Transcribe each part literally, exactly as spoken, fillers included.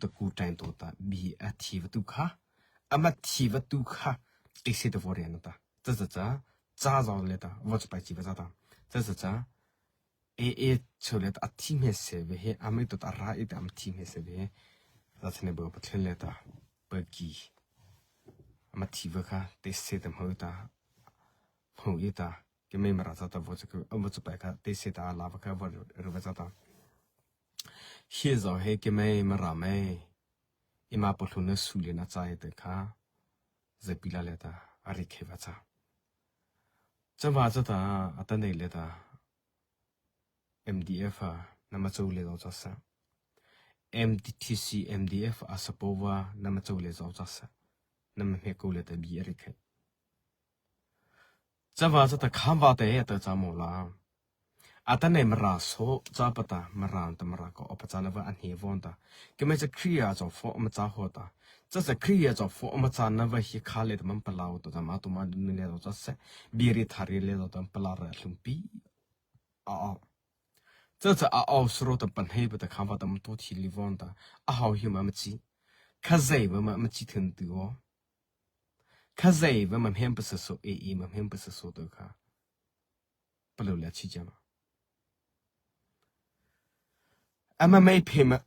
ta ku tain to ta bie a thi va tu kha, ama thi va tu kha, ti se ta vo re na ta. Cha cha cha, cha zao le ta, vo cha pai chi va cha ta. Cha cha cha, e e cho le ta, a thi me se ve he, a me to ta ra e ta, ama thi me se ve he. Za chane bo pa thlen le ta, pa ki. Ama thi va kha, ti se ta mo ta, mo e ta. Keimo Mara cha ta vo cha ka, vo cha pai kha, ti se ta la va kha, vo ru va cha ta. Hie zao he keimo Mara mei, eima palôh na su le na cha e te kha, za pi la le ta, a ri khe va cha. Cha va cha ta, a ta nei le ta, M D F a, nama chau le zao cha sa. M T C, M D F a sa po va, nama chau le zao cha sa. Nama he ko le ta bie a ri khe. Cha va cha ta kha va te ta cha mo la. A ta nei Mara so cha pa ta, Mara ta Mara ko, o pa cha na va a hne von ta. Keimo cha Kriya cha fo ma cha ho ta. Cha cha Kriya cha fo ma cha na va hi kha le ta man pa la o ta, cha ma to ma du ne le zao cha sa. Bie ri tha ri le zao ta man pa la ra hlum pi. A a. Cha cha a au sro ta pan hei pa ta kha va ta man to thi li von ta. A hau hi ma ma chi. Kha zai va ma ma chi thun tu o. Kha zai va ma hem pa sa so e e ma hem pa sa so to kha. Palôh la chi cha ma. Ama mei phe ma,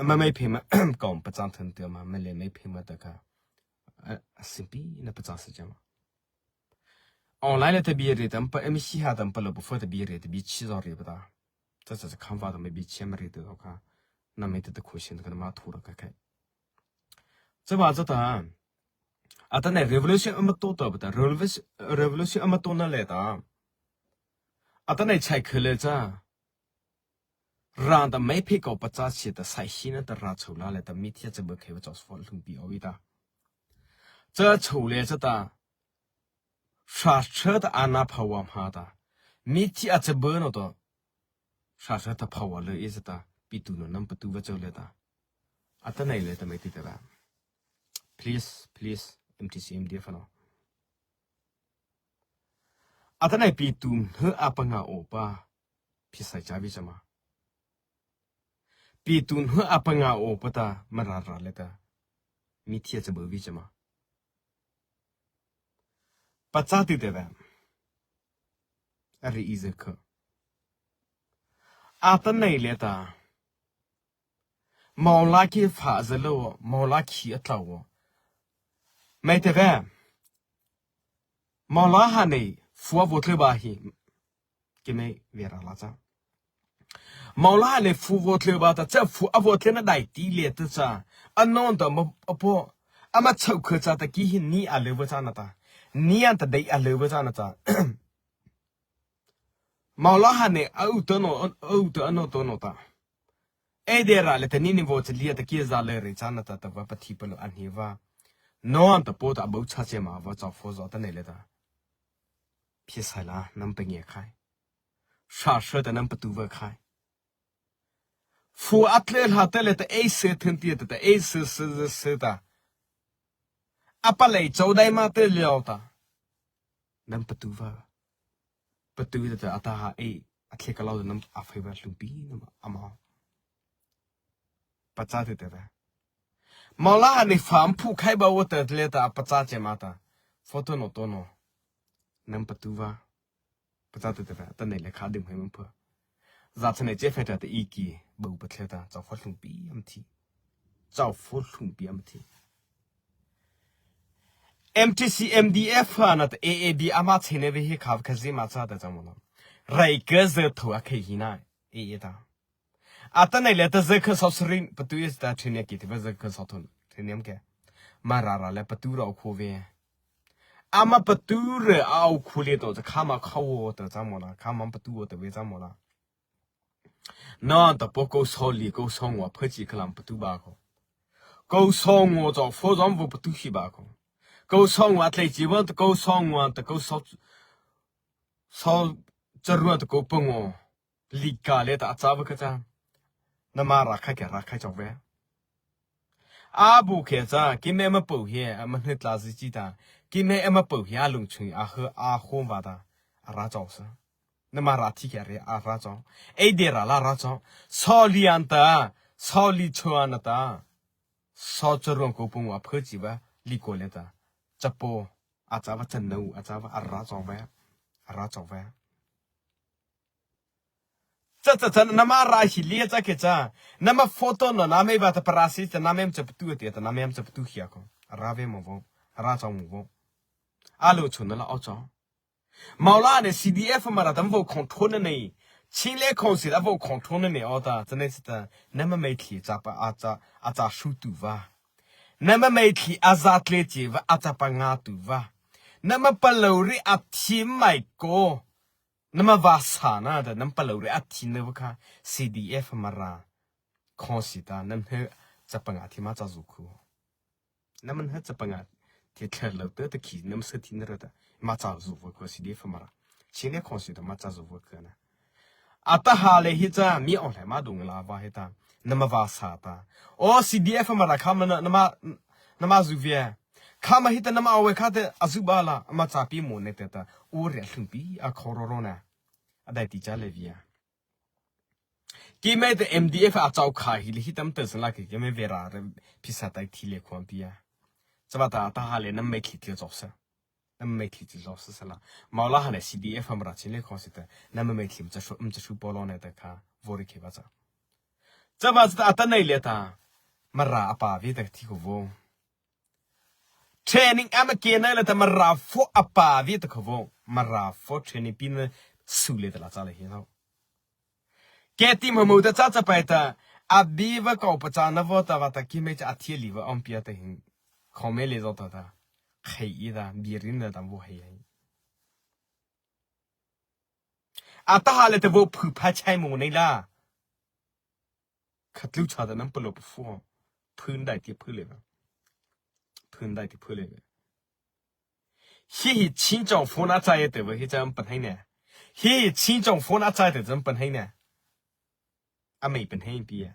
ama mei phe ma, kom pa chang thun tu ma, ma le mei phe ma ta kha. A, a simpi na pa chang sa cha ma. Online le ta bie re ta, pa M C ha ta, palôh pa fo ta bie re ta, bie chi zao re pa ta. Cha cha cha kha va ta me bie chi ma re ta kha. Na me ta ta question ka na ma thu ra ka kai. Cha va cha ta. A ta nei revolution ama to ta pa ta, revolution, revolution ama to na le ta. A ta nei chai khe le cha. Ran ta mei phe ko pa cha si ta sai si na ta ra chau la le ta mi thia cha ba khe ba cha fo lung pi o i ta. Cha chau le cha ta. Sa cha ta ana pha wa ma ta. Mi thia cha ba no ta. Sa cha ta pha wa le i cha ta. Pi tu no nam pa tu va chau le ta. A ta nei le ta mei ti ta ba. Please, please, M T C, M D F no. A ta nei pi tu he a pa nga o pa. Phi sai cha vi cha ma. Pi tu he a pa nga o pa ta ma ra ra le ta. Mi thia cha ba vi cha ma. Pa cha ti te ba. A ri i ze kha. A ta nei le ta. Mawla ki fa za lo, mawla ki a tla wo. Mai te ve. Mawla ha nei, fu a vo tle ba hi. Ki mai ve ra la cha. Mawla ha nei fu vo tle ba ta, cha fu a vo tle na dai ti le ta cha. A non ta ma a po. A ma chau kha cha ta ki hi ni a le va cha na ta. Ni an ta dai a le va cha na ta. Mawla ha nei, a u ta no, a u ta a no to no ta. Ei de ra le ta ni ni vo cha lia ta ki za le re cha na ta ta va pa thi pa lo an hi va. No an ta po ta a bo cha che ma va cha fo zo ta nei le ta. Phi sai la, nam pa nge khai. Sa sa ta nam pa tu va khai. Fu a tle hla ta le ta ei se thun ti ta ta ei se se se se ta. A pa lei chau dai ma te liau ta. Nam pa tu va. Pa tu ta ta a ta ha ei. A tle ka lau nam a fai va lum pi nam a ma. Pa cha te te va. Mawla ha nei fa am phu khai ba wo ta le ta pa cha che ma ta. Fo to no to no. Nam pa tu va. Pa cha te te va, ta nei le kha dim hai mun pha. Za cha nei che fe ta te i ki, bo pa thle ta, chau fo lhung pi am thi. Chau fo lhung pi am thi. M T C, M D F ha na ta A A B ama che ne ve hi kha kha zi ma cha ta cha mo na. Rai ke ze tho a khe hi na, e e ta. A ta nei le ta ze kha sau sring, pa tu is ta thine ki te va ze kha sau thon, thine am ke. Ma ra ra le pa tu ra o kho ve. Ama pa tu re a o kho le to, cha kha ma kha wo ta cha mo la, kha ma pa tu wo ta ve cha mo la. Na ta po ko sau li, ko sau ngwa pha chi kha lam pa tu ba ko. Ko sau ngwa cha fo zam vo pa tu hi ba ko. Ko sau ngwa tlai chi ba ta ko sau ngwa ta ko sau, sau cha rua ta ko pa ngwa. Li ka le ta a cha va ka cha. Na ma ra khai ke ra khai chok ve. A bu ke cha, ki me ma pau he, a ma hne tla zi chi ta. Ki me a ma pau he, a lung chui, a he, a hom va ta. A ra chok sa. Na ma ra thi ke re, a ra chok. Ei de ra la ra chok. Sau li an ta, sau li chua na ta. Sawcharu kô pôh a phuh chi ba, ly kô liata. Chapaw, a châ ba chanô, a châ ba a râh chô ba. A râh chô ba. Cha cha cha nama râh hi ly cha kei cha. Nama photo no nama ei ba ta parasi cha nama ei cha patu te ta nama ei cha patu hia ko. A râh vei mo vo. A râh chô mo vo. A lo chu na la o chô. Mawla ne C D F Mara ta vo control na nei. Chinle Council a vo control na nei o ta. Cha nei cha ta. Nama Meitei cha pa a cha, a cha su tu va. Nama Meitei a za tle chi va a cha pa nga tu va. Nama palôh ri a thi mai ko. Nama vasa na ta, nama palôh ri a thi na va kha. C D F Mara. Council ta, nama he cha pa nga thi ma cha zu khu. Nama he cha pa nga thi thla lo te ta khi, nama sa thi na ra ta. Ma cha zu va khu C D F Mara. Chinle Council ta ma cha zu va khu na. A ta ha le hi cha, mi o le ma dung la va hi ta. Nama vasa ta. O C D F Mara kha ma na, nama, nama zu via. Kha ma hi ta nama o ve kha te, a zu ba la, ma cha pi mo ne te ta. O re hlum pi, a kho ro ro na. A dai ti cha le via. Keima ta M D F a chau kha hi le hi tam ta sa la ke, keima vera re phisa tai thi le khuam pia. Chava ta ta ha le nama Meitei thi chau sa. Nama Meitei thi chau sa sa la. Mawla ha le C D F Mara Chinle Council ta. Nama Meitei mcha su, mcha su polo ne ta kha. Vori ke ba cha. Chava ta ta nei le ta. Mara a pa vi ta thi ko vo. Training ama kei na le ta Mara pho a pa vi ta ko vo. Mara pho training pi na su le ta la cha le hi no. Ke ti ma mo ta cha cha pai ta, a bi va ko pa cha na vo ta va ta ki me cha a thi li va om pia ta hin. Kho me le zo ta ta. Khai i ta, bi rin na ta vo hai hai. A ta ha le ta vo phu pha chai mo nei la. Khatlu cha ta nam pa lo pa phu. Phu dai ti phu le va. Phu dai ti phu le va. Hi hi Chin Chong Fo na chai te va hi cham pan hai ne. Hi hi Chin Chong Fo na chai te cham pan hai ne. A mei pan hai pi ya.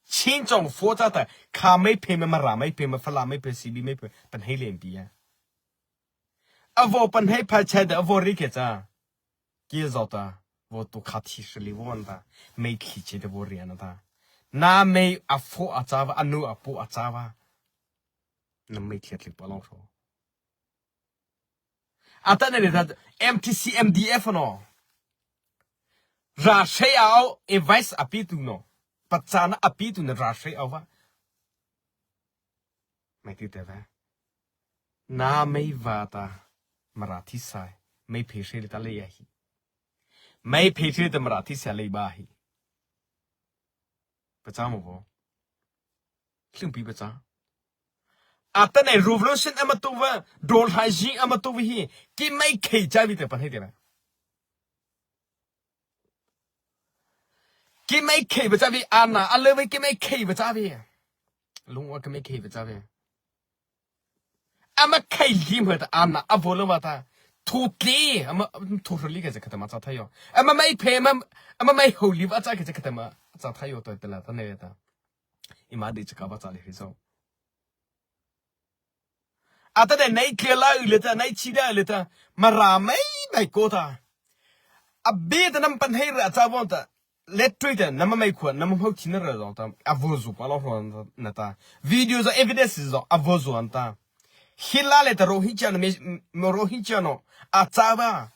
Chin Chong Fo cha ta kha mei phe ma Mara mei phe ma Fala mei phe C B mei phe pan hai le pi ya. A vo pan hai pha chai da a vo ri ke cha. Ki zo ta, vo tu kha thi sri li vo an ta, mei khi che te vo ri an ta. Na mei a pho a cha va, a nu a pu a cha va. Na mei thiat li pa lo so. A ta na le ta M T C M D F no. Ra sei au, advice a pi tu no. Pachana a pi tu na ra sei au va. Mei ti te va. Na mei va ta. Mara thi sai. Mei phe sei le ta le ya hi. Mei phe sei le ta Mara thi sai le ba hi. Pacha mo vo. Hlum pi pacha. A ta nei revolution ama tu va. Dol hai ji ama tu va hi. Ki mei khei cha vi te pan hai te va. Ki mei khei va cha vi ana. A le va ki mei khei va cha vi. Lung wa ki mei khei va cha vi. Ama khei lim ha ta ana. A vo lo va ta. Thu tli. Ama thu ro li ka cha ka ta ma cha tha yo. Ama mei phe ma. Ama mei ho li va cha ka cha ka ta ma cha tha yo ta ta la ta nei ta. I ma di cha ka va cha le hi so. A ta de nei kle la u le ta, nei chi da u le ta, Mara mei mei ko ta. A bi ta nam pan hei ra cha von ta. Le tui ta, nam mei khuan, nam hau chi na ra zong ta. A vo zu pa lo hron na ta. Video zo evidence zo, a vo zu an ta. Hi la le ta Rohingya na me, mo Rohingya no. A cha ba.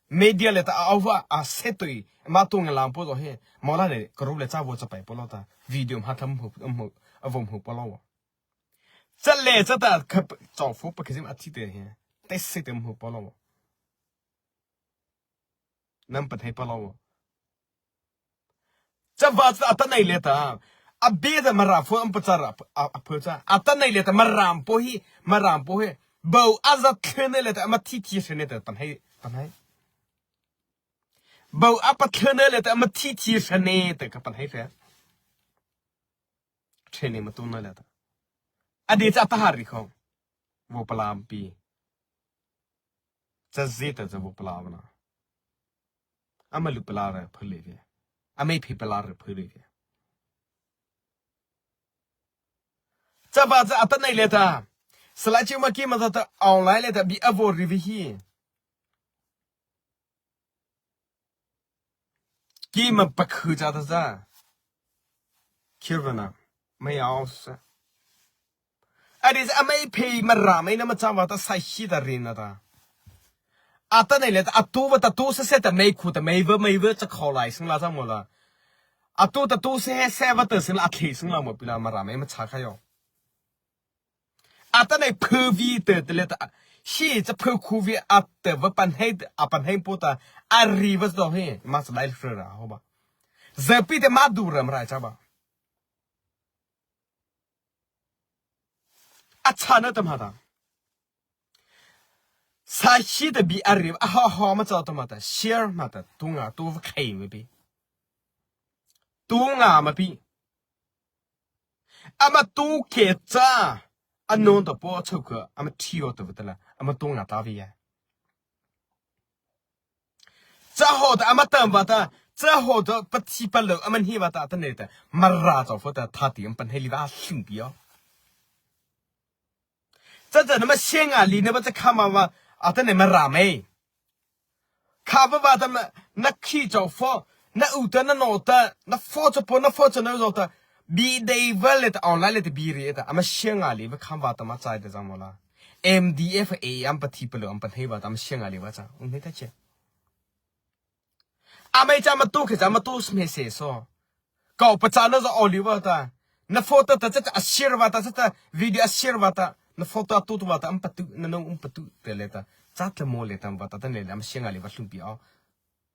Media le ta a au va, a se tui. Ma tu nga lam po zo he. Mo la le, ka ru le cha vo cha pai po lo ta. Video ma tham hau, hau, a vo hau po lo. Cha le cha ta ka p-, chawfo pa khazim a thi te he. Te se te mo pa lo. Nam pa thei pa lo. Cha va cha a ta nei le ta. A bi ta Mara pho am pa cha ra a, a, a pho cha. A ta nei le ta Mara po hi, Mara po hi. Bau a za thlen le ta ama thi thi se ne ta pan hai, pan hai. Bau a pa thlen le ta ama thi thi se ne ta ka pan hai fe. Training ma tu na le ta. A di cha ta hari kho. Vo pala pi. Cha zi ta cha vo pala na. Ama lu pala re phu le ve. Ama phi pala re phu le ve. Cha va cha a ta nei le ta. Sala chi ma ki ma ta ta online le ta bi a vo ri vi hi. Ki ma pa khu cha ta cha. Ki va na. Ma ya o sa. Adi ama ei phei Mara mei nama châ vâta saih ta ri na ta. Atanoh liata a tao vâta tao sese ta mei khu ta mei va mei va cha khao lai sing la cha mo la. A tao ta tao sese vâta sing la a thei sing la mo pi la Mara mei ma châ kha yo. Atanoh phu vi te te liata. Hi cha phu khu vi a te va pan hei a pan hei po ta. A ri va to he ma sa dai ra ho ba. Za pi te ma du ram rai cha ba. A châ na ta ma ta. Saih ta bi a ri a ha ha ma cha ta ma ta. Share ma ta tu nga tu va khei ma bi. Tu nga ma bi. Ama tu ke cha. A non ta po chau ka ama thi o ta va ta la. Ama tu nga ta vi ya. Cha ho ta ama tam vâta, cha ho ta pathi palôh ama hi vâta atanoh ta, Mara châ pho ta thati ama pan hei li va sing pi yo. Cha cha nama sing a li na va cha kha ma va, atanoh Mara mei. Kha va vâta ma, na khi châ pho, na u ta na no ta, na pho cha po, na pho cha no zo ta, bi dei va liata, online liata bi ri ta, ama sing a li va kha vâta ma chai ta za mo la. M D F a ama pathi palôh ama pan hei vâta ama sing a li va cha, um hei ta che. Ama ei cha ama tu ke cha ama tu sm he se so. Kau pa cha na zo o li vâta. Na photo ta cha cha a share vâta cha cha video a share vâta. Na photo a tu tu vâta ama pa tu na no um pa tu te liata. Cha ta mo liata vâta ta ne le ama sing a li va sum pi o.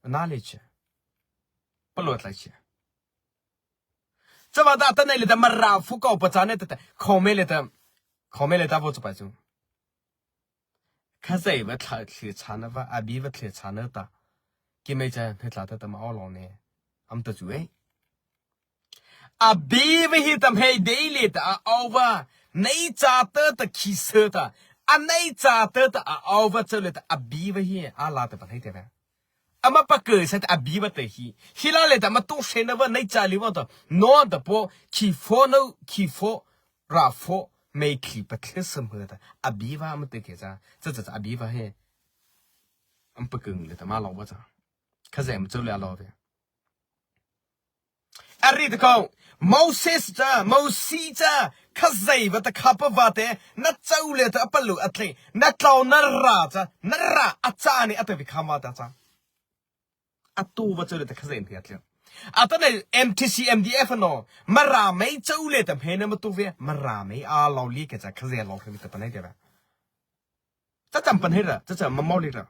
Na le che. Palôh lai che. Cha vâta ta ne liata Mara pho kau pa cha ne ta ta. Khome liata. Khome liata vo cha pa chu. Khazia va thla thli chana va, a bi va thli chana ta. Ki mei cha hne thla ta ta ma o lo ne. Am ta chu e. A bi va hi tam hei dei le ta a o va. Nei cha ta ta khi se ta. A nei cha ta ta a o va cha le ta a bi va hi a la ta pa hei te va. Ama pa ke sa ta a bi va te hi. Hi la le ta ma to se na va nei cha li va ta. No ta po khi fo no khi fo. Ra fo, mei khi pa thli se ma ta. A bi va ma te ke cha. Cha cha cha a bi va he. Am pa keng le ta ma lo va cha. Khazia ma chau le a lo ve. A ri ta ko. Moses cha, Moses cha. Khazia va ta kha pa va te. Na chau le ta a pa lu a tle. Na tlau na ra cha. Na ra a cha ni a ta vi kha va ta cha. A tu va chau le ta Khazia ni a tle. A ta ne M T C M D F no. Mara mei chau le ta mei na ma tu ve. Mara mei a lo li ke cha Khazia lo ke ta pa nei ke va. Cha cham pan hei ra, cha cham ma mau li ra.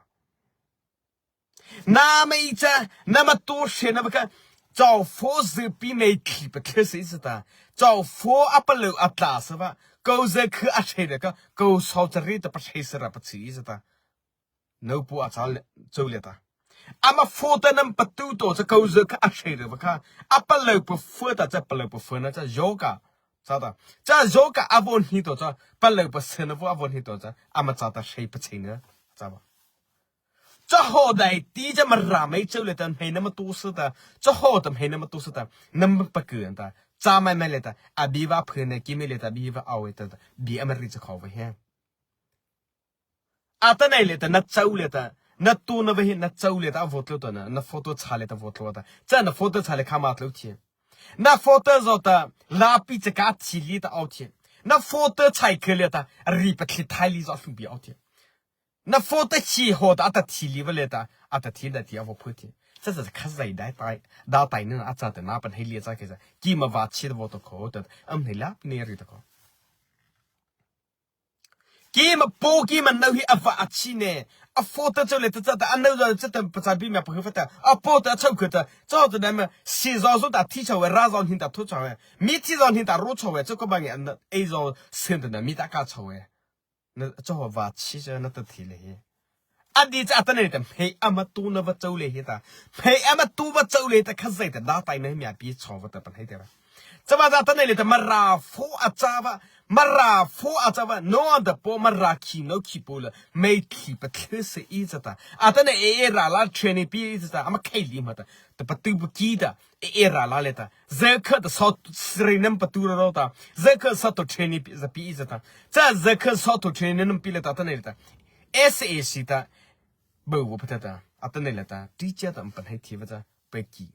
Na mei cha, na ma to se na ba ka. Chau fo zi pi mei khi pa thli se sa ta. Chau fo a pa lo a tla sa ba. Kau ze khu a se de ka. Kau sau cha ri ta pa se sa ra pa chi sa ta. No pu a cha le, chau le ta. Ama photo nam pa tu to cha kau ze ka a se de ba ka. A pa lo pa fo ta cha pa lo pa fo na cha yoga. Cha ta. Cha yoga a von hi to cha. Pa lo pa se na vo a von hi to cha. Ama cha ta se pa che na. Cha ba. Cha ho dai ti cha Mara mei chau le ta mei na ma tu sa ta. Cha ho ta mei na ma tu sa ta. Nam pa ku ta. Cha mai mai le ta. A bi va phu ne ki mei le ta bi va a we ta ta. Bi a ma ri cha khau va he. A ta nei le ta, na chau le ta, na tu na va hi, na chau le ta, a vot lo ta na, na photo cha le ta vot lo ta. Cha na photo cha le kha ma tlo thi. Na photo zo ta, la pi cha ka thi li ta au thi. Na photo chai ke le ta, ri pa thli thai li zo sum pi au thi. Na photo chi ho ta, a ta thi li va le ta, a ta thi da thi a vo phu thi. Cha cha Khazia dai tai, da tai na, a cha ta na pan hei li cha ke cha. Ki ma va chi ta vo to ko ta, am hei la pi ne ri ta ko. Ki ma po ki ma no hi a va a chi ne. A photo chau le ta cha ta a no za cha ta pa cha bi ma pa hu fa ta. A po ta chau ke ta. Chau ta da ma si zo zo ta thi chau e ra zo hin ta thu chau e. Mi thi zo hin ta ro chau e. Chau ko ba nge na e zo sen ta na mi ta ka chau e. Na chau va chi cha na ta thi le hi. A di cha ta ne ta mei ama tu na va chau le hi ta. Mei ama tu va chau le ta Khazia ta da tai na mi a pi chau va ta pan hei ta ra. Cha va ta ta ne le ta Mara pho a cha va, Mara pho a cha va, no da po Mara khi no khi po la, mei khi pa thli se i cha ta. A ta ne e e ra la training pi i cha ta, ama khai li ma ta. Ta pa tu bu ki ta, e e ra la le ta. Za kha ta so sri nam pa tu ro ta. Za kha so to training pi za pi i cha ta. Cha za kha so to training nam pi le ta ta ne le ta. S A C ta. Bo wo pa ta ta. A ta ne le ta. Teacher ta pan hei thi va cha. Pa ki.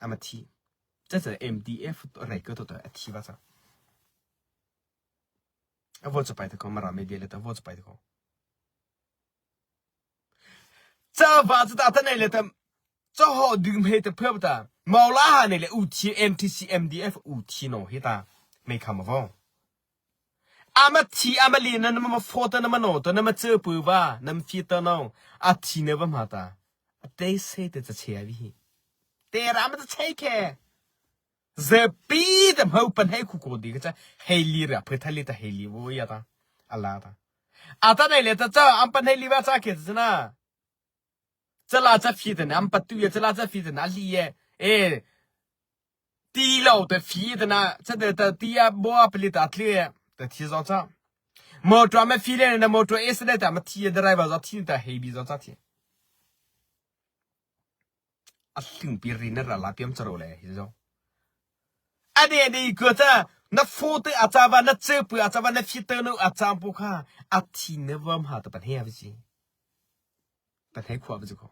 Ama thi. Cha cha M D F rai ko to ta a thi va cha. A vaw chapai ta ko, Mara media liata a vaw chapai ta ko. Chavâta cha ta atanoh liata, cha hawh dum hei ta pha ta, mawh la ha nei le u thi, M T C, M D F u thi no hi ta, mei kha ma vaw. Ama thi, ama li na, nama photo, nama no to, nama châ pu va, nama fi ta no, a thi na va ma ta. A te se te cha che a vi hi. Te ra ma cha che ke. Ze pi te mau pan hei khu ko di ka cha, hei li ra, phe tha li ta hei li vo ya ta. A la ta. Atanoh liata cha, am pan hei li va cha ke cha na. Cha la cha fi ta na, am pa tu ya, cha la cha fi ta na, li ye. E. Ti lo ta fi ta na, cha de ta ti ya bo a pli ta tli ye. Ta thi zo cha. Motor ma fi le na, motor accident ta ma thi ya, driver zo thi ta hei bi zo cha thi. A hling pi ri na ra la piam cha ro le, hi zo. A de de ko cha, na photo a cha va, na châ pu a cha va, na fi ta no a cha po kha, a thi na va ma ta pan hei a vi chi. Pan hei khua va chi ko.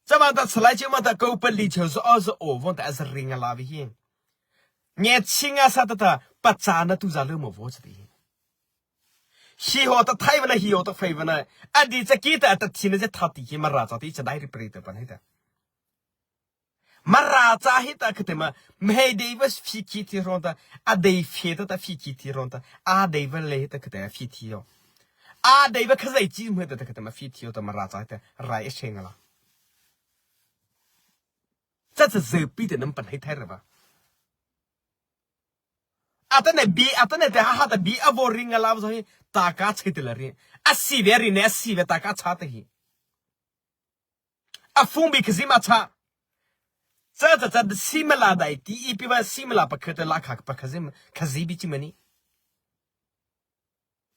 Chavâta salai chi ma ta ko pa li cho zo o zo o von ta a za ring a la vi hi. Nge chi nga sa ta ta, pa cha na tu za le mo vo cha ti hi. Hi ho ta thai va na, hi ho ta fai va na. A di cha ki ta ta thi na cha tha ti hi Mara cha ti cha dai ri pri ta pan hei ta. Mara cha hi ta ka te ma, mhei dei va fi ki ti ron ta, a dei fe ta ta fi ki ti ron ta, a dei va le hi ta ka te fi ti yo. A dei va ka zai chi mhe ta ta ka te ma fi ti yo ta Mara cha hi ta, rai e sheng la. Cha cha zai pi te nam pan hei thai ra va. Atanoh bi, atanoh te ha ha ta bi a vo ring a la zo hi, ta ka che te la ri. A si ve ri ne, a si ve ta ka cha ta hi. A phung bi khazima cha. Cha cha cha simla dai ti i pi va simla pa khata la kha pa khazim, khazi bi chi mani.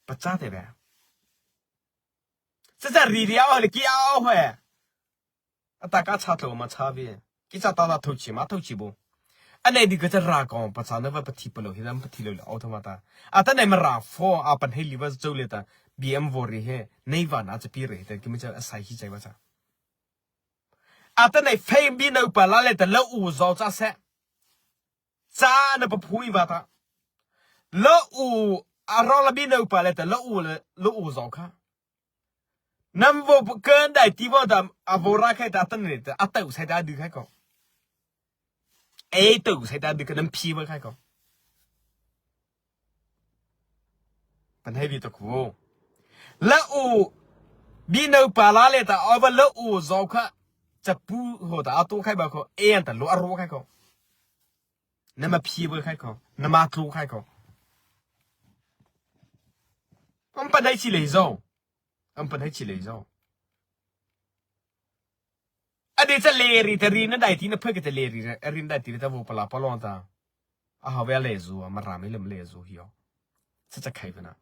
Pa cha te ve. Cha cha ri ri a o le ki a o he. A ta ka cha tlo ma cha ve. Ki cha ta ta tho chi ma tho chi bo. A nei di ka cha ra ko pa cha na va pa thi pa lo hi lam pa thi lo la o tho ma ta. Atanoh Mara pho a pan hei li va zo le ta. B M vo ri he. Nei va na cha pi re ta ki ma cha a sai hi chai va cha. Atanoh phei bi no pa la le ta lo u zo cha se. Cha na pa phui va ta. Lo u a ro la bi no pa le ta lo u le, lo u zo kha. Nam vo pu ken dai ti vo ta a vo ra khai ta atanoh ta a tau sai ta du khai ko. E tau sai ta du ka nam phi va khai ko. Pan hei vi ta ko. La u bi no pa la le ta a va la u zo kha. Cha pu ho ta a to khai ba ko. E an ta lo a ro khai ko. Nama phi va khai ko. Nama tlo khai ko. Am pan hei chi le zo. Am pan hei chi le zo. A de cha le ri ta ri na dai ti na pha ke ta le ri, a ri na dai ti ta vo pa la pa lo ta. A ha ve le zo, a Mara mei le le zo hi yo. Cha cha khai va na.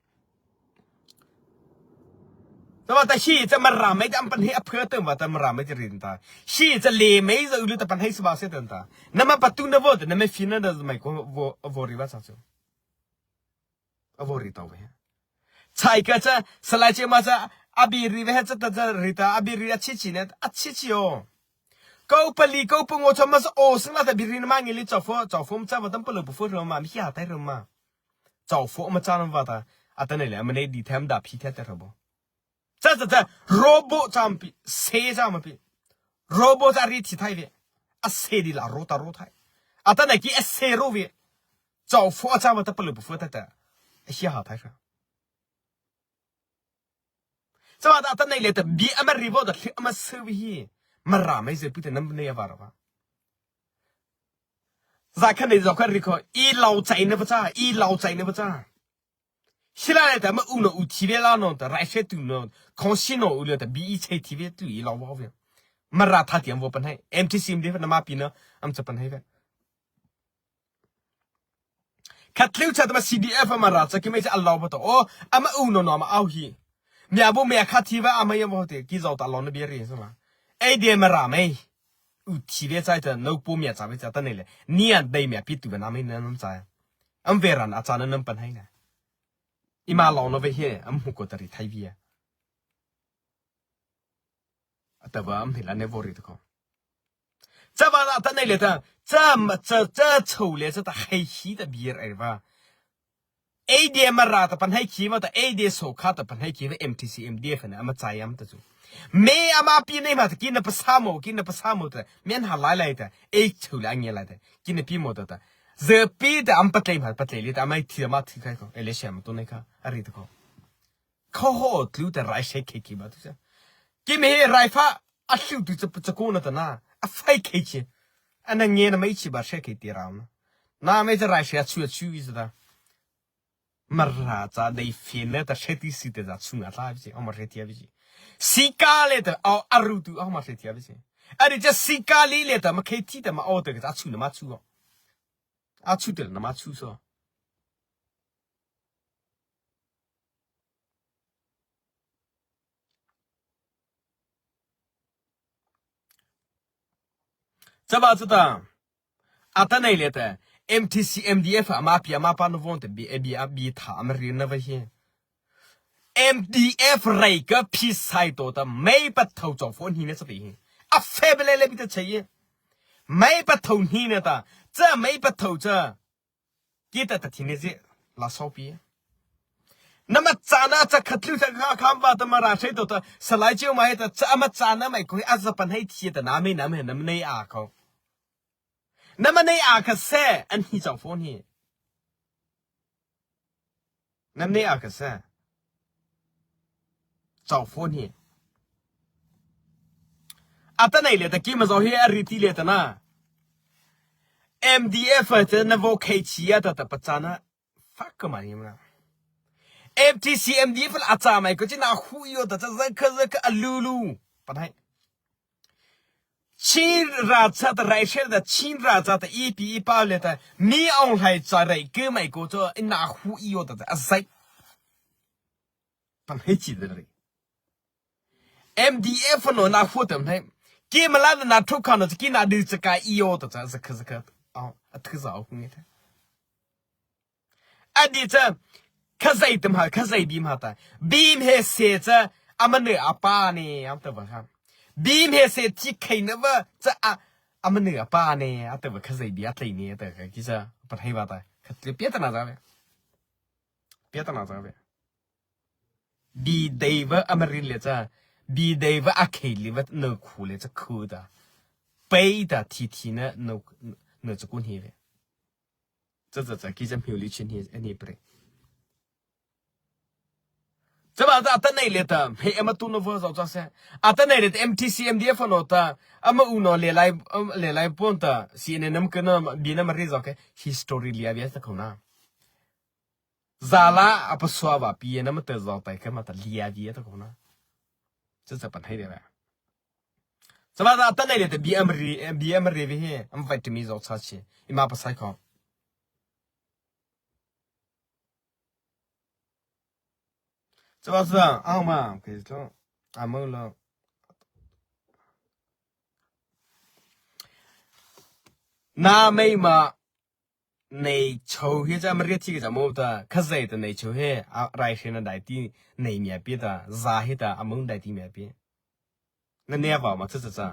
Ta va ta hi cha Mara mei ta am pan hei a pha ta va ta Mara mei ta ri ta. Hi cha le mei zo lu ta pan hei sa va se ta ta. Nama pa tu na vo ta, nama fi na da mai ko vo, vo ri va cha chu. A vo ri tau ve. Chai ka cha, salai chi ma cha, a bi ri ve cha ta cha ri ta, a bi ri a chi chi ne, a chi chi o. Ko pa li, ko pa ngo cha ma sa o, sing la ta bi ri na ma ngi li cha pho, cha pho ma cha va tam pa lo pa pho ro ma, mi hia tai ro ma. Cha pho ma cha na va ta, atanoh le, a ma nei di tham da phi the ta ro bo. Cha cha cha, ro bo cha ma pi, se cha ma pi. Ro bo cha ri thi thai ve. A se di la ro ta ro thai. Atanoh ki a se ro ve. Chau pho a cha ma ta pa lo pu pho ta ta. A hia ha thai kha. Cha ma ta atanoh le ta bi a ma ri vo ta thli a ma se ve hi. Mara mei ze pu ta nam ne ya va ra va. Za kha nei zo kha ri ko. I lau chai na va cha. I lau chai na va cha. Sila le ta ma u no u thi ve la no ta, rai se tu no, khong si no u le ta, bi i chei thi ve tu i lau va ve. Mara tha ti am vo pan hai, M T C M D F na ma pi no, am cha pan hai ve. Kha thleu cha ta ma C D F Mara cha ki mei cha a lau va ta, o, ama u no no ama au hi. Mia bo mia kha thi va ama ya vo te, ki zau ta lau na bi ri sa ma. Ei de Mara mei. U thi ve chai ta, no po mia cha ve cha ta nei le. Ni an dei mia pi tu ve na mei na nam cha. Am ve ran a cha na nam pan hai na. Ima lo no ve he, am hu ko ta ri thai via. Ata va am hila ne vo ri ta ko. Cha va la ta nei le ta, cha ma, cha, cha chou le cha ta hai hi ta bier ai va. Ei dei Mara ta pahno khei ma ta, ei dei Sokha ta pahno khei ma, M T C M D F na ama châ ama ta chu. Mei ama pi nei ma ta, kei na pasa mo, kei na pasa mo ta, mei na lai lai ta, ei chô la nge lai ta, kei na pi mo ta ta. Za pi ta ama patlei ma, patlei lei ta, ama thi ama thi khai ko, election ama to nei kha, a ri ta ko. Kho ho tlu ta rai se khei khei ba tu cha. Kei mei he rai pha, a hlu tu cha, cha ko na ta na, a phai khei chi. Ana nge na mei chi ba se khei ti rau na. Na mei cha rai se a chu a chu i cha ta. Mara cha dei fe na ta se ti si te za chu nga tla bi chi, o ma se ti a bi chi. Sika lei ta, o a ru tu, o ma se ti a bi chi. A ri cha sika lei lei ta, ma khei ti ta ma o ta ka cha chu na ma chu o. A chu te na ma chu so. Chaba chu ta, atanoh liata, M T C M D F ama pi ama pa no von te bi, bi, bi tha ama ri na va hi. M D F rei ka phi sai to ta, mei pa thau chau phone hi na sa ti hi. A fe bele le bi ta chei. Mei pa thau hi na ta, cha mei pa thau cha. Kita ta thine zi la so pi. Nama chana cha khatlu cha kha kham ba ta Mara sai to ta salai chiu mai ta cha ama chana mai ko a za pan hai thi ta na mei na mei na mei nei a ko. Na mei nei a ka se an hi chau phone hi. Na mei nei a ka se. Chau phone hi. Atanoh liata kei ma zo hi a ri ti liata na. M D F te na vo khei chi a ta ta pa chana. Fuck ka ma ni ma. M T C M D F la a cha mai ko chi na hu yo ta cha za kha za kha a lu lu. Pa nai. Chin ra cha ta rai shel da Chin ra cha ta i pi i pa le ta. Mi ong lai cha rai ke mai ko cho i na hu yo ta ta a zai. Pan hei chi de rei. M D F no na hu tam hei. Ki ma la na thu kha no ki na du cha ka i o ta cha za kha za kha. Au, a thu za au hu nge ta. A di cha, kha zai tam ha, kha zai bi ma ta. Bi me se cha, a ma ne a pa ne, am ta ba ha. Bi me se ti khai na ba, cha a, a ma ne a pa ne, a ta ba kha zai bi a tlai ne, ta ka ki cha, pa hei ba ta. Kha tlai pia ta na za ve. Pia ta na za ve. Bi dei va a ma ri le cha, bi dei va a khei li va no khu le cha khu ta. Pei ta thi thi na no, no cha kun hi ve. Cha cha cha, ki cha hmiu li chin hi, ani pre. Cha ba ta, atanoh liata, he ama tu no va zau cha se. Atanoh liata, M T C, M D F no ta, ama u no le lai, um, le lai pon ta, C N N nam ka na, bi na ma ri zau ke, history lia bia ta ko na. Zala a pasua ba pi na ma ta zau tai ka ma ta lia bia ta ko na. Cha cha pan hai de ba. Sa ba ta ta nei le ta B M ri, B M ri ve he, am vai ti mi zo cha chi. I ma pa sai ko. Sa ba sa, a ma, ke to. A mo lo. Na mei ma. Nei chô hi cha ama ri thi ka cha mo ta, Khazei ta nei chô hi, a rai hre na dai ti nei mia pi ta, za hi ta, a mo dai ti mia pi. Na ne va ma cha cha cha.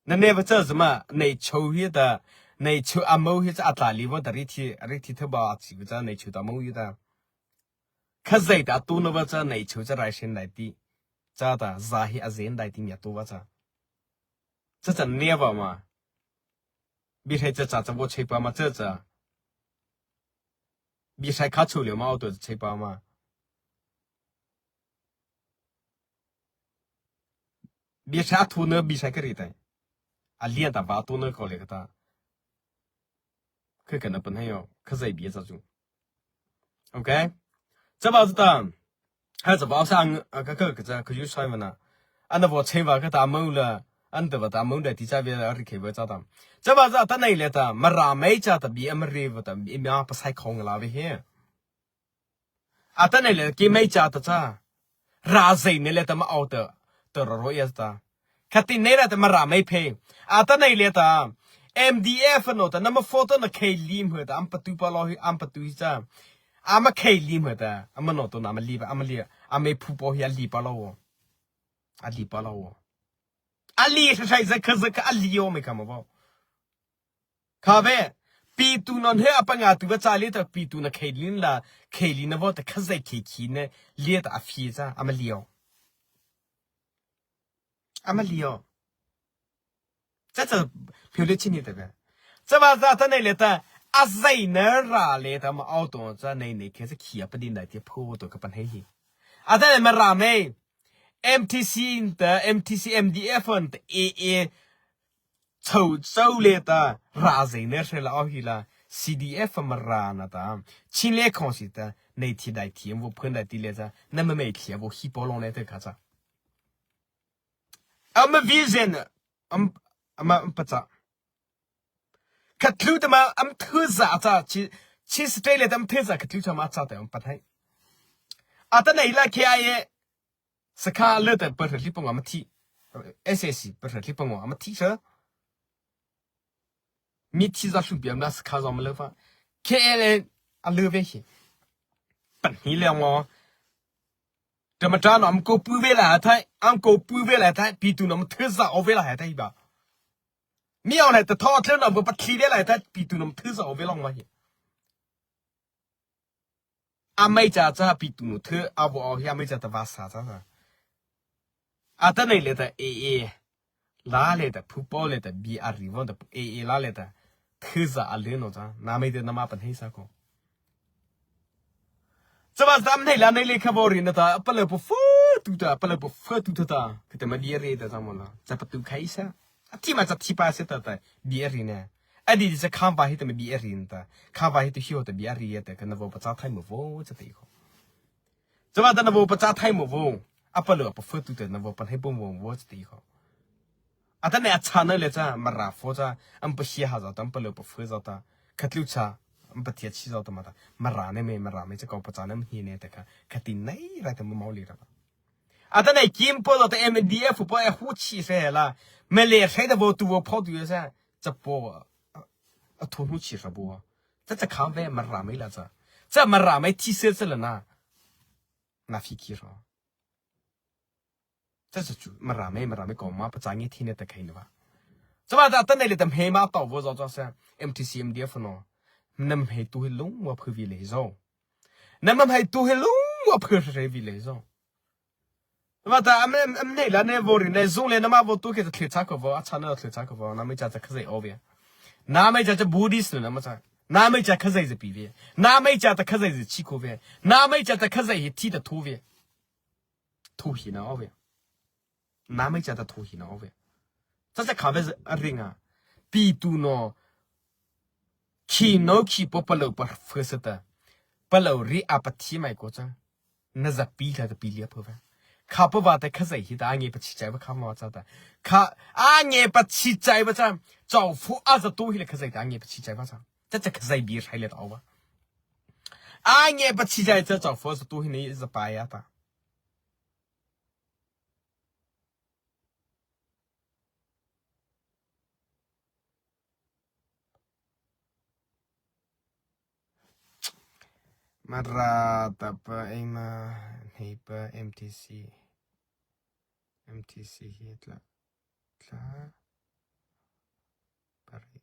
Na ne va cha cha ma, nei chô hi ta, nei chô a mo hi cha a tla li va ta ri thi, ri thi tha ba a chi va cha nei chô ta mo hi ta. Khazei ta tu na va cha nei chô cha rai hre na dai ti. Cha ta, za hi a zen dai ti mia tu va cha. Cha cha ne va ma. Bi hrai cha cha cha bo chei pa ma cha cha. Bi hrai kha chu le ma auto chei pa ma. Bi hrai thu na bi hrai ka ri tai. A lian ta va tu na ko le ka ta. Kha ka na pan hai yo. Khazei bi cha chu. Okay. Cha ba cha ta. Ha cha ba sa ang ka ka ka cha ka yu sai ma na. An da bo chei va ka ta mo la. An da ba ta mo da ti cha ve a ri ke va cha ta. Cha ba cha ta nei le ta. Ma ra mei cha ta bi a ma ri va ta bi ma pa sai khong la ve he. A ta nei le ki mei cha ta cha. Ra zei nei le ta ma au ta. Ta ro ro ya ta. Kha ti nei le ta ma ra mei phe. A ta nei le ta. M D F no ta na ma photo na khei lim he ta. Am pa tu pa lo hi, am pa tu hi cha. Ama khei lim he ta, ama no to na ama li ba, ama li, ama phu po hi a li pa lo. A li pa lo. A li sa sai za kha za kha a li yo me kha ma bo. Kha ve, Pitu no he apa ngâtuhpa cha liata, pitu no khei lei la, khei leina vaw ta Khazoh khei khi ne liata a phi cha, ama lei aw. Ama lei aw. Cha cha, phiu le chini ta be. Cha ba za ta nei le ta, a zai na ra le ta ma auto cha nei nei khe cha khi apa din dai ti pho to ka pan hei hi. A ta nei Mara mei. M T C in ta, M T C M D F in ta, A A, chau chau le ta, ra zai na hre la aw hi la, C D F Mara na ta, chin le khong si ta, nei thi dai thi, vo phun dai ti le cha, na ma mei thi, vo hi po long le te ka cha. Ama vision, am, ama, am pa cha. Khatlu ta ma, am thu za cha, chi, chi Australia ta am thu za, khatlu cha ma cha ta, am pa thai. A ta nei la K I A, Sakha le ta pa hre li pa ngo ama thi. S A C pa hre li pa ngo ama thi sa. Mi thi za hlu biam na Sakha za ma le fa. K L A a le ve hi. Pan hi le ngo. Ta ma ta no am ko pu ve la thai, am ko pu ve la thai, pitu no am thu za o ve la thai ba. Mi aw le ta tho tle no am ko pa thi ve la thai, pitu no am thu za o ve long ma hi. Amai cha cha pitu no thu a vo aw hi amai cha ta va sa cha sa. A ta nei le ta A A. La le ta phu po le ta bi a ri vo ta A A la le ta. Thu za a le no cha. Na mei te na ma pan hei sa ko. Cha ba dam nei la nei le kha vo ri na ta. Pa le po fo tu ta. Pa le po fo tu ta ta. Ka ta ma bi a ri ta cha mo la. Cha pa tu khai sa. A thi ma cha thi pa se ta ta. Bi a ri na. A di di cha kham ba hi ta ma bi a ri na ta. Kham ba hi tu hi ho ta bi a ri ya ta. Ka na vo pa cha thai mo vo cha ta i ko. Cha ba ta na vo pa cha thai mo vo. A pa le pa fo tu ta na vo pa hei po mo vo cha ta i ko. A ta ne a cha na le cha, Mara fo cha, am pa hia ha za ta, am pa le pa fo za ta. Khatlu cha, am pa thia chi za ta ma ta. Mara ne me, Mara me cha ko pa cha na me hi ne ta ka. Kha ti nei ra ta ma mau li ra ba. A ta nei kim po za ta M D F po e hu chi se la. Me le hre ta vo tu vo pho tu ya sa. Cha po. A thu hu chi ra bo. Cha cha kha ve Mara me la cha. Cha Mara me thi se se la na. Na phi ki ra. Cha cha chu, Mara me, Mara me ko ma pa cha nge thi ne ta khai na ba. Cha ba ta ta nei le ta hei ma tao vo zo zo sa, M T C, M D F no. Nam hei tu hi lung wa phu vi le zo. Nam am hei tu hi lung wa phu re vi le zo. Cha ba ta am, am, am nei la ne vo ri ne zung le na ma vo tu ke ta thli cha ko vo, a cha na thli cha ko vo, na me cha cha Khazoh o ve. Na me cha cha Buddhist na ma cha. Na me cha Khazoh ze pi ve. Na me cha ta Khazoh ze chi ko ve. Na me cha ta Khazoh hi thi ta thu ve. Thu hi na o ve. Na me cha ta thu hi na o ve. Cha cha kha ve a ring a. Pitu no. Khi no khi po pa lo pa fo sa ta. Pa lo ri a pa thi mai ko cha. Na za pi la ta pi lia po ve. Kha pa va ta Khazoh hi ta a nge pa chi chai va kha ma cha ta. Kha a nge pa chi chai va cha. Chau fu a za tu hi le Khazoh ta a nge pa chi chai va cha. Cha cha Khazoh bi rai le ta o va. A nge pa chi chai cha chau fu a za tu hi ne za pa ya ta. Mara ta pa eima nei pa M T C. M T C hi tla. Tla. Pari.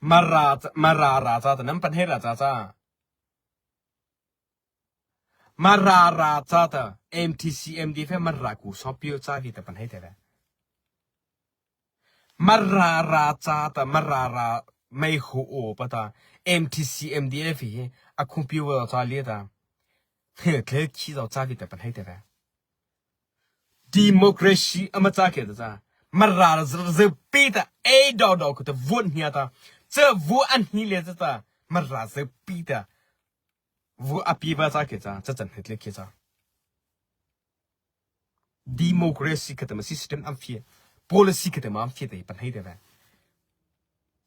Mara, Mara ra cha ta nam pan hei ra cha cha. Mara ra cha ta, M T C, M D F, Mara ku so pio cha vi ta pan hei te ve. Mara ra cha ta, Mara ra mei hu o pa ta, M T C, M D F hi, a khung pio cha li ta. He, tle khi zo cha vi ta pan hei te ve. Democracy ama cha ke ta cha. Mara ra ze pi ta, e do do ku ta vun hia ta. Che vu an hi le ta ta. Mara ze pi ta. Vu a pi ba cha ke cha, cha chan het le ke cha. Democracy kha ta ma system am fie, policy kha ta ma am fie te pan hei te ve.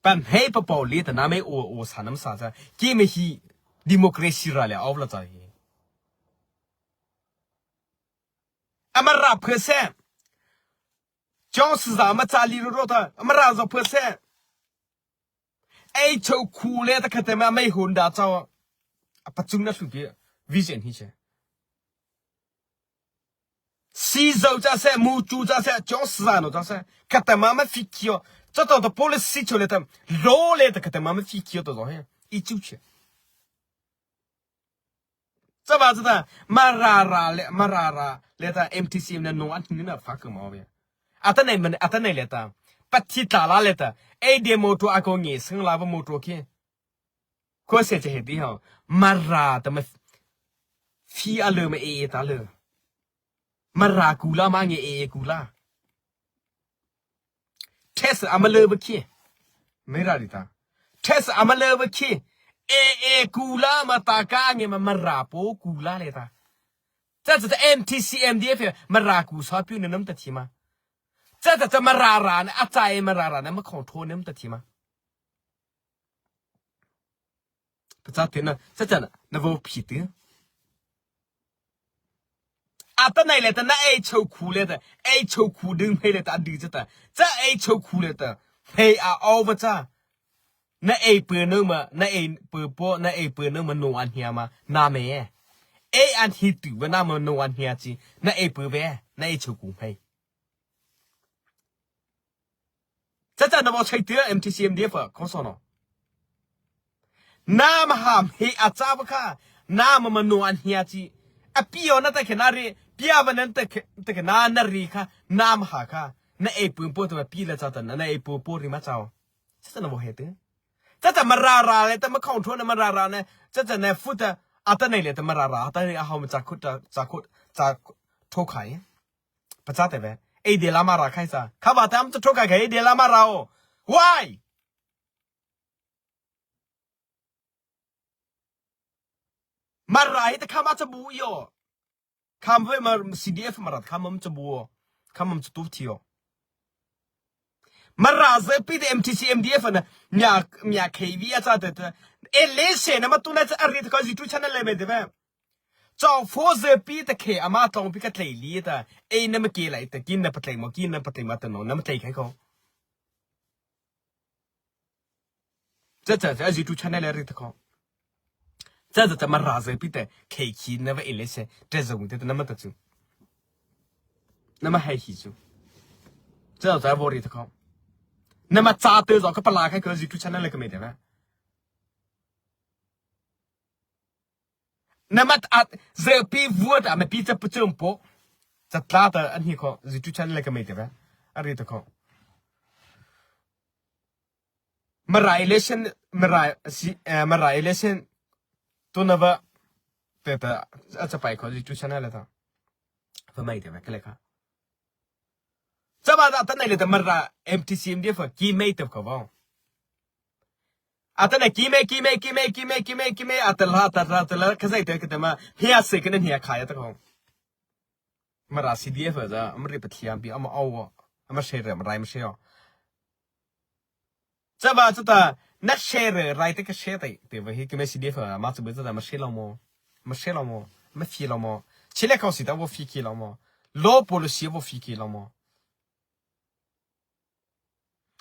Pan hei pa pau le ta na me o, o sa nam sa cha. Ki me hi democracy ra le au la cha hi. Ama ra phe se. Chong sa ma cha li ro ro ta. Ama ra zo phe se. Ei chau khu le ta kha te ma mei hun da cha. A pa chung na su pi vision hi che. Si zo cha se, mu chu cha se, chong sa no cha se. Kha te ma ma fi kio. Chata ta policy chô liata, law liata khata ma ma phi kio to zo he. I chu che. Chaba chata, Mara râh le, Mara râh liata M T C M na no an ni na pha ko ma ve. Atanoh man, atanoh liata. Pathi ta la liata. Ei de motor a ko nge sing la ba motor ke. Ko se che he di ho. Mara ta ma phi a le ma e e ta le. Mara ku la ma nge e e ku la. Test ama le ba ki. Mara ri ta. Test ama le ba ki. E e ku la ma ta ka nge ma Mara po ku la le ta. Cha cha cha M T C M D F Mara ku sa piu na nam ta thi ma. Cha cha cha Mara râh na a cha e Mara râh na ma khong tho nam ta thi ma. Pachâ tei na, cha cha na, na vaw phi tei. Atanoh liata na ei chô khu liata, ei chô khu ding hei liata a di cha ta. Cha ei chô khu liata, hei a over cha. Na ei pui no ma, na ei pui po, na ei pui no ma no an hia ma, na me e. Ei an hi tu ba na ma no an hia chi, na ei pui be, na ei chô khu hei. Cha cha na vaw chai tei M T C M D F a, kong so no. Nama ha hei a cha ba kha, nama ma no an hia chi. A pi o na ta ke na ri, pi a ba na ta ke, ta ke na na ri kha, nama ha kha. Na ei pui po ta pi la cha ta na, na ei pui po ri ma cha o. Cha cha na vaw he tei. Cha cha Mara râh liata ma khong tho na Mara râh na, cha cha na fu ta, atanoh liata Mara râh, atanoh a hao ma cha khu ta, cha khu, cha tho khai. Pachâ tei ve. Ei de la Mara khai sa. Kha ba ta am cha tho khai khai, ei de la Mara o. Why? Mara hi ta kha ma cha bu yo. Kha ma ve ma C D F Mara kha ma cha bu o. Kha ma cha tu thi o. Mara ze pi de M T C M D F na. Mia, mia khei vi a cha tei tei. E le se na ma tu na cha a ri ta ka YouTube channel le me tei ve. Chau fo ze pi ta khe ama tong pi ka tlei li ta. Ei na ma ke lai ta, kin na pa tlei mo, kin na pa tlei ma ta no, na ma tlei khai ko. Cha cha cha, a zi tu channel le ri ta ko. Cha cha cha Mara ze pi ta, khe ki na va ele se, te zo te na ma ta chu. Na ma hai hi chu. Cha cha cha vo ri ta ko. Na ma cha te zo ka pa la khai ko zi tu channel le ka me te va. Na ma a, ze pi vuat a ma pi cha pu chum po. Cha tla ta an hi ko, zi tu channel le ka me te va. A ri ta ko. Mara election, Mara si, eh, Mara election. Tu na va. Te ta, a cha pai ko, zi tu channel le ta. Va mai te va, ka le ka. Cha ba ta ta nai le ta Mara M T C M D F ki mai ta ko va. A ta nai ki mai, ki mai, ki mai, ki mai, ki mai, ki mai, a ta la, ta la, ta la, ka zai ta ka ta ma, hia se ka na hia kha ya ta ko. Mara C D F za, ama ri pa thiam pi, ama au, ama se re, ama rai ma se o. Cha ba cha ta, na se re, rai te ka se te, te va hi ki mai C D F, ma cha ba cha ta, ma se lo mo, ma se lo mo, ma fi lo mo. Chi le ka si ta, vo fi ki lo mo. Lo policy vo fi ki lo mo.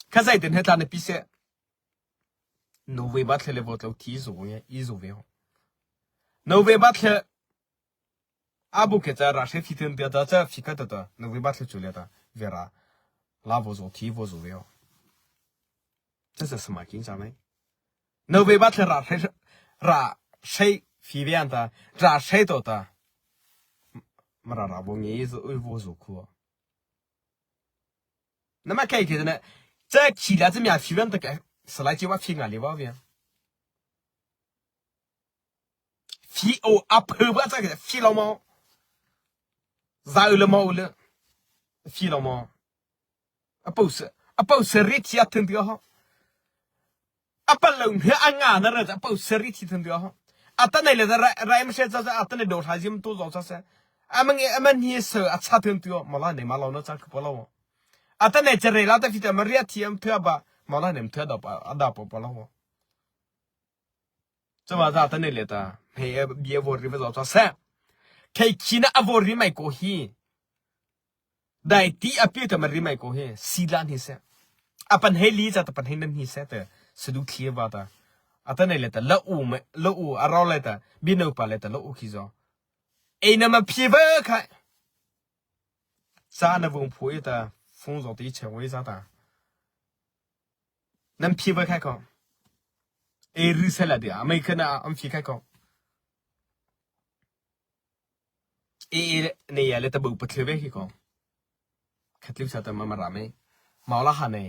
Ka zai te he ta na pi se. November thla le vo tlo ti zo nge, i zo ve ho. November thla, a bu ke cha ra se fi thun pia ta cha fi ka ta ta, November thla chu le ta, ve ra, la vo zo ti vo zo ve ho. Cha cha sma kin cha mai. November thla ra se, ra se fi ve an ta, ra se to ta. Mara ra vo nge i zo, i vo zo ku. Na ma kai ke na, cha ki la cha mia fi van ta ka, sa lai chi va fi nga le va ve. Fi o a phe va cha ka, fi lo mo. Za u le mo u le. Fi lo mo. A pau se, a pau se ri ti a thun ti ho. A pa lo he a nga na ra, a pau se ri ti thun ti ho. A ta nei le ra, ra im se cha cha, a ta nei do tha zim tu zo cha se. A mang e, a man hi se, a cha thun ti ho, ma la nei ma lo na cha ku pa lo. A ta nei che re la ta fi ta ma ri a ti am thua ba, ma la nei am thua da pa, a da pa pa lo. Cha ba za ta nei le ta, he, bi a vo ri va zo cha se. Kei ki na a vo ri mai ko hi. Dai ti a pi ta ma ri mai ko he, si la ni se. A pan he li cha ta pan he nan hi se ta, sa du thli va ta. A ta nei le ta, la u me, la u a rau le ta, bi no pa le ta, la u ki zo. Ei na ma pi va kha. Cha na vung phu i ta, fung zo ti che wei za ta. nama phi va khai ko, e ri sa la dia mai khana am phi khai ko, e e ne ya le ta bu pa thlu ve hi ko, khatlu sa ta ma Mara me, mau la ha ne,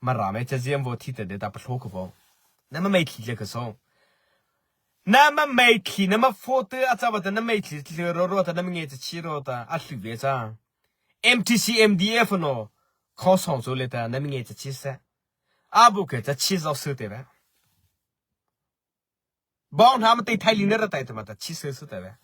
Mara me cha ziam vo thi ta de ta pa thlo ko vo, nama mai thi le ka so, nama mai thi, nama photo a cha ba ta nama mai thi thi ro ro ta nama nge cha chi ro ta a thlu ve cha, M T C M D F no, kho song zo le ta nama nge cha chi sa, a bu ke cha chi zo su te ve, bong ha ma te thai li ne ra tai ta ma ta chi su su te ve,